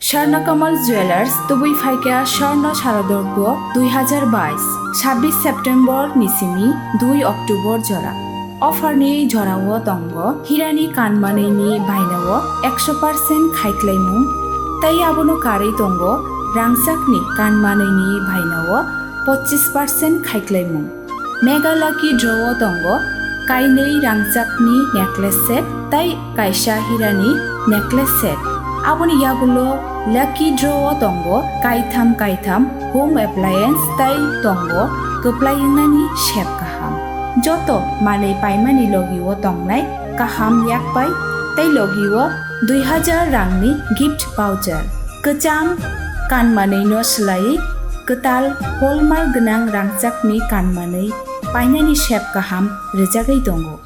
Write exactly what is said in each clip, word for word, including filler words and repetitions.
Swarna Kamal Jewelers, tubui phaikha Swarna Sharadorgo dui hazar bais, sabbish September ni simi dui October jora. Offer ni jorao tongo hirani kanmanwi ni bainao ekso percent khaiklaimung, tei abono karwi tongo rangchakni kanmanwi ni bainao pochis percent khaiklaimung. Mega Lucky Draw o tongo kainwi rangchakni necklace set tei kaisa hirani necklace set. Aboni yagulo Lucky Draw o tongo kaitham kaitham home appliance tei tongo kwplai wngnani sep kaham. Joto manwi paimani logi o tongnai kaham yakpai tei logi o dui hazar rangni gift voucher. Kwcham kanmanwi no swlaiwi kwtal hallmark gwnang rangchakni kanmanwi painani sep kaham rwjagwi tongo.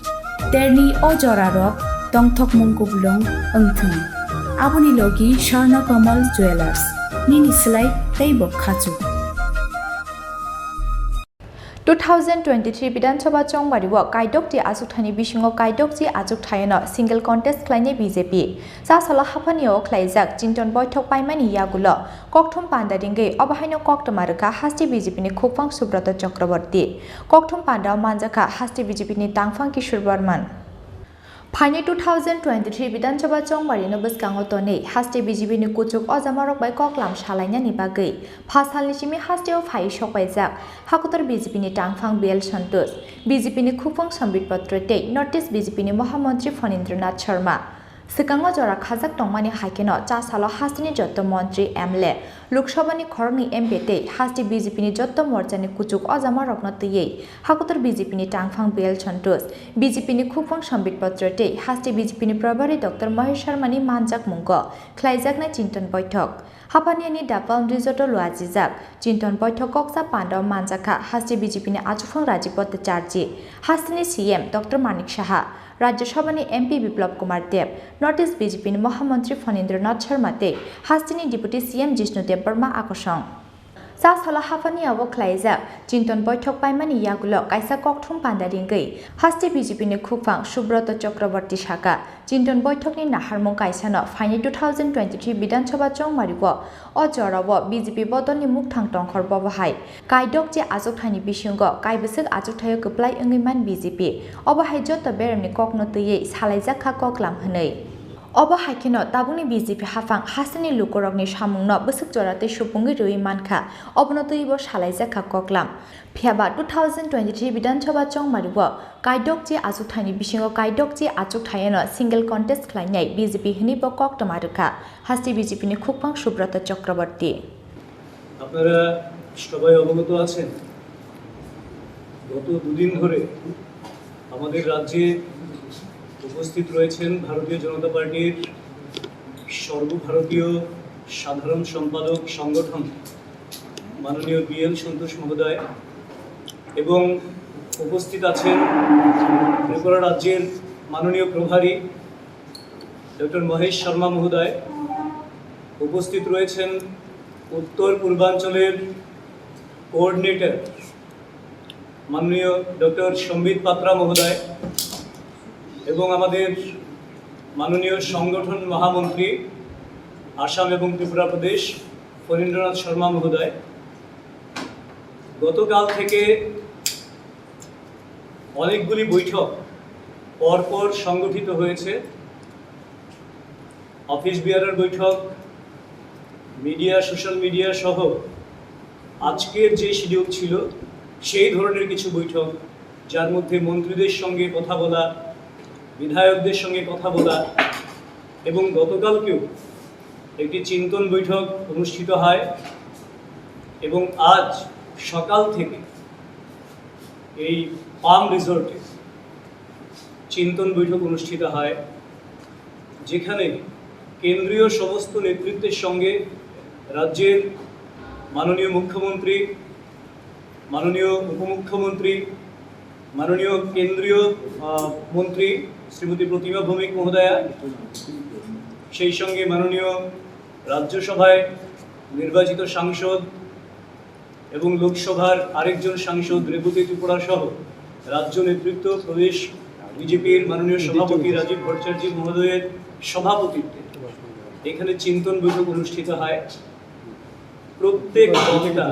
Terni o jorarok tongthokmung kuplung wngthung. Aboni logi Swarna Kamal Jewelers, nini swlai teibo khachuk. Two thousand twenty-three Bidhan Sabha chongbari o kaidokchi achukthani bisingo kaidokchi achukthayano single contest khlainai B J P. Chasalo haphani o khlaijak chinton boithok paimani yagulo kokthum panda ringwi obo haino koktwma rwkha haste B J P ni khukphang Subrata Chakraborty. Kokthum panda o manjakha haste B J P ni tangphang Kishore Barman. Phaini two thousand twenty-three Bidhan Sabha chongbarino bwskango tonwi haste B J P ni kuchuk ojamarok bai koklam salainani bagwi pha salni simi hasteo phaiwi sokpaijak hakutor B J P ni tangphang B L Santosh, B J P ni khukphang Sambit Patro tei North East B J P ni Mohamontri Phanindra Nath Sharma. Swkango jora khajak tongmani hai kheno chasalo hasteni jotto montri, M L A, Lok Sabhani khoroknwi M P tei haste B J P ni jotto morchani kuchuk ojamarokno twiwi hakutor B J P ni tangphang B L Santosh, B J P ni khukphang Sambit Patro tei haste B J P ni Prabhari Doctor Mahesh Sharma ni manjakmungo khlaijaknai chinton boithok. Haphaniani Dapal Resort o luajijak chinton boithok koksa panda o manjakha haste B J P ni achukphang Rajiv Bhattacharjee, hasteni C M Doctor Manik Saha, Rajya Sabhani M P Biplab Kumar Deb, North East B J P ni Mohamontri Phanindra Nath Sharma tei hasteni Deputy C M Jishnu Debbarma akosong. Chasalo haphani abo khlaijak chinton boithok paimani yagulo kaisa kokthum panda ringwi haste B J P ni khukphang Subrata Chakraborty saka, chinton boithokni naharmung kaisano phaini two thousand twenty-three Bidhan Sabha chongmari o o jorao B J P bodolni mukthang tongkhor bobo hai kaidokchi achukthani bisingo kaibwswk achukthaio kwplai wngwi man B J P. Obo hai joto beremni kokno twiwi salaijakha koklam hwnwi. Obo hai kheno tabukni B J P haphang hasteni lukurokni samungno bwswk jora tei supungwi rwui mankha, obono twibo salaijakha koklam. Phiyaba two thousand twenty-three Bidhan Sabha chongmari o kaidokchi achukthani bisingo kaidokchi achukthayano single contest khlainai B J P hwnwi bo koktwma rwkha haste B J P ni khukphang Subrata Chakraborty. আপনারা সবাই অবগত আছেন, গত দুদিন ধরে আমাদের রাজ্যে উপস্থিত রয়েছেন ভারতীয় জনতা পার্টির সর্বভারতীয় সাধারণ সম্পাদক সংগঠন মাননীয় বি এল সন্তোষ মহোদয় এবং উপস্থিত আছেন ত্রিপুরা রাজ্যের মাননীয় প্রভারী ডক্টর মহেশ শর্মা মহোদয়, উপস্থিত রয়েছেন উত্তর পূর্বাঞ্চলের কোঅর্ডিনেটর মাননীয় ডক্টর সম্বিত পাত্রা মহোদয় এবং আমাদের মাননীয় সংগঠন মহামন্ত্রী আসাম এবং ত্রিপুরা প্রদেশ ফণীন্দ্রনাথ শর্মা মহোদয়। গতকাল থেকে অনেকগুলি বৈঠক পরপর সংগঠিত হয়েছে। অফিস বিয়ারার বৈঠক, মিডিয়া, সোশ্যাল মিডিয়া সহ আজকের যে শিডিউল ছিল, সেই ধরনের কিছু বৈঠক, যার মধ্যে মন্ত্রীদের সঙ্গে কথা বলা, বিধায়কদের সঙ্গে কথা বলা এবং গতকালকেও একটি চিন্তন বৈঠক অনুষ্ঠিত হয় এবং আজ সকাল থেকে এই পাম রিসর্টে চিন্তন বৈঠক অনুষ্ঠিত হয়, যেখানে কেন্দ্রীয় সমস্ত নেতৃত্বের সঙ্গে রাজ্যের মাননীয় মুখ্যমন্ত্রী, মাননীয় উপমুখ্যমন্ত্রী, মাননীয় কেন্দ্রীয়, আহ, মন্ত্রী শ্রীমতী প্রতিমা ভৌমিক মহোদয়া, সেই সঙ্গে মাননীয় রাজ্যসভায় নির্বাচিত সাংসদ এবং লোকসভার আরেকজন সাংসদ রেবতী ত্রিপুরা সহ রাজ্য নেতৃত্ব, প্রদেশ বিজেপির মাননীয় সভাপতি রাজীব ভট্টাচার্য মহোদয়ের সভাপতিত্বে এখানে চিন্তন বৈঠক অনুষ্ঠিত হয়। প্রত্যেক বক্তা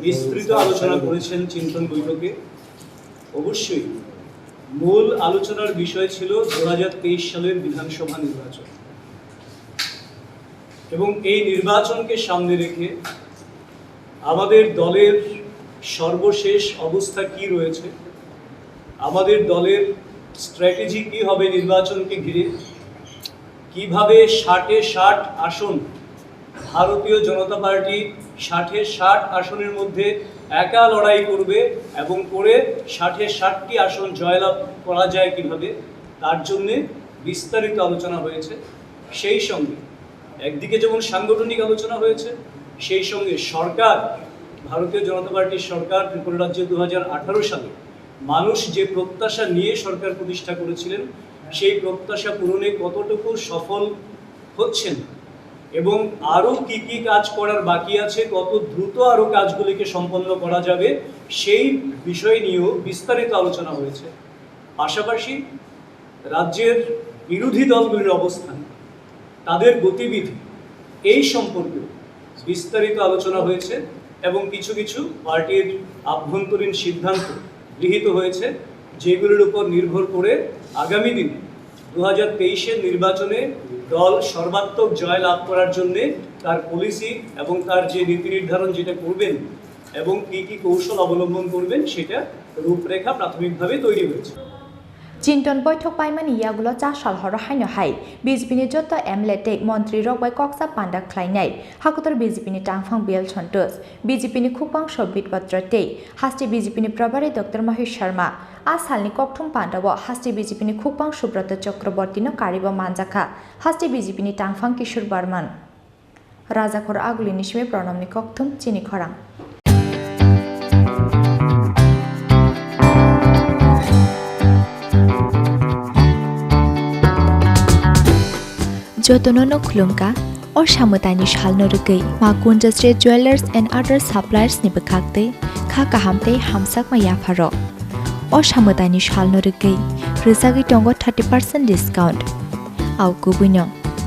বিস্তৃত আলোচনা করেছেন চিন্তন বৈঠকে। অবশ্যই মূল আলোচনার বিষয় ছিল দু হাজার তেইশ সালের বিধানসভা নির্বাচন, এবং এই নির্বাচনকে সামনে রেখে আমাদের দলের সর্বশেষ অবস্থা কি রয়েছে, আমাদের দলের স্ট্র্যাটেজি কি হবে নির্বাচনকে ঘিরে, কিভাবে ষাটে ষাট আসন, ভারতীয় জনতা পার্টি ষাটে ষাট আসনের মধ্যে একা লড়াই করবে এবং করে ষাটে ষাটটি আসন জয়লাভ করা যায় কিভাবে, তার জন্যে বিস্তারিত আলোচনা হয়েছে। সেই সঙ্গে একদিকে যেমন সাংগঠনিক আলোচনা হয়েছে, সেই সঙ্গে সরকার, ভারতীয় জনতা পার্টির সরকার ত্রিপুরা রাজ্যে দু হাজার আঠারো সালে মানুষ যে প্রত্যাশা নিয়ে সরকার প্রতিষ্ঠা করেছিলেন, সেই প্রত্যাশা পূরণে কতটুকু সফল হচ্ছেন এবং আরও কি কি কাজ করার বাকি আছে, কত দ্রুত আরও কাজগুলিকে সম্পন্ন করা যাবে, সেই বিষয় নিয়েও বিস্তারিত আলোচনা হয়েছে। পাশাপাশি রাজ্যের বিরোধী দলগুলির অবস্থান, তাদের গতিবিধি, এই সম্পর্কে বিস্তারিত আলোচনা হয়েছে এবং কিছু কিছু পার্টির আভ্যন্তরীণ সিদ্ধান্ত গৃহীত হয়েছে, যেগুলির উপর নির্ভর করে আগামী দিনে দু হাজার তেইশের নির্বাচনে দল সর্বাত্মক জয় লাভ করার জন্যে তার পলিসি এবং তার যে নীতি নির্ধারণ যেটা করবেন এবং কী কী কৌশল অবলম্বন করবেন, সেটা রূপরেখা প্রাথমিকভাবে তৈরি হয়েছে। Chinton boithok paimani yagulo cha sal horo haino hai B J P ni joto M L A tei montri rok bai koksa panda khlainai. Hakotor B J P ni tangphang B L Santosh, B J P ni khukbang Sobit Patra tei haste B J P ni Prabhari Doctor Mahesh Sharma. A salni kokthum pandao haste B J P ni khukbang Subrata Chakraborty no karibo manjakha, haste B J P ni tangphang Kishore Barman. Rajakhor Aguli ni simi Pranamni kokthum chini khorang. Jotono no khulumkha, o samwtaini salno rwgwi Ma Kunjasri Jewellers and Other Suppliers ni bwkhak twi kha kaham tei hamsakma yapharok. O samwtaini salno rwgwi rwjagwi tongo thirty percent discount. Au kubuino,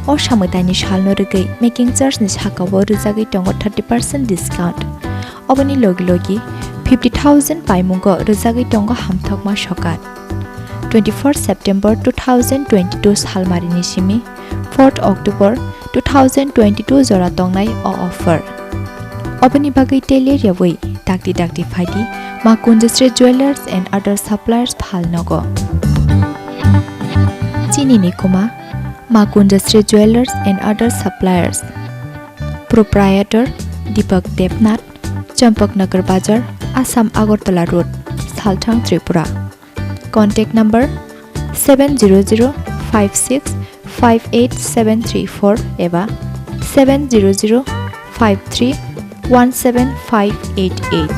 o samwtaini salno rwgwi making charge ni sakao rwjagwi tongo thirty percent discount. Oboni logi logi fifty thousand paimungo rwjagwi tongo hamthokma sokat. Twenty-fourth September two thousand twenty-two salmarini simi fourth October two thousand twenty-two jora tongnai o offer. Oboni bagwi tei ler yawi dakti dakti phaidi Ma Kunjasri Jewellers and Other Suppliers phalnogo. Chini ni kuma Ma Kunjasri Jewellers and Other Suppliers. Proprietor Deepak Debnath, Champaknagar Bazar, Assam Agartala Road, Salthang, Tripura. Contact number seven zero zero five six five eight seven three four eba seven zero zero five three one seven five eight eight.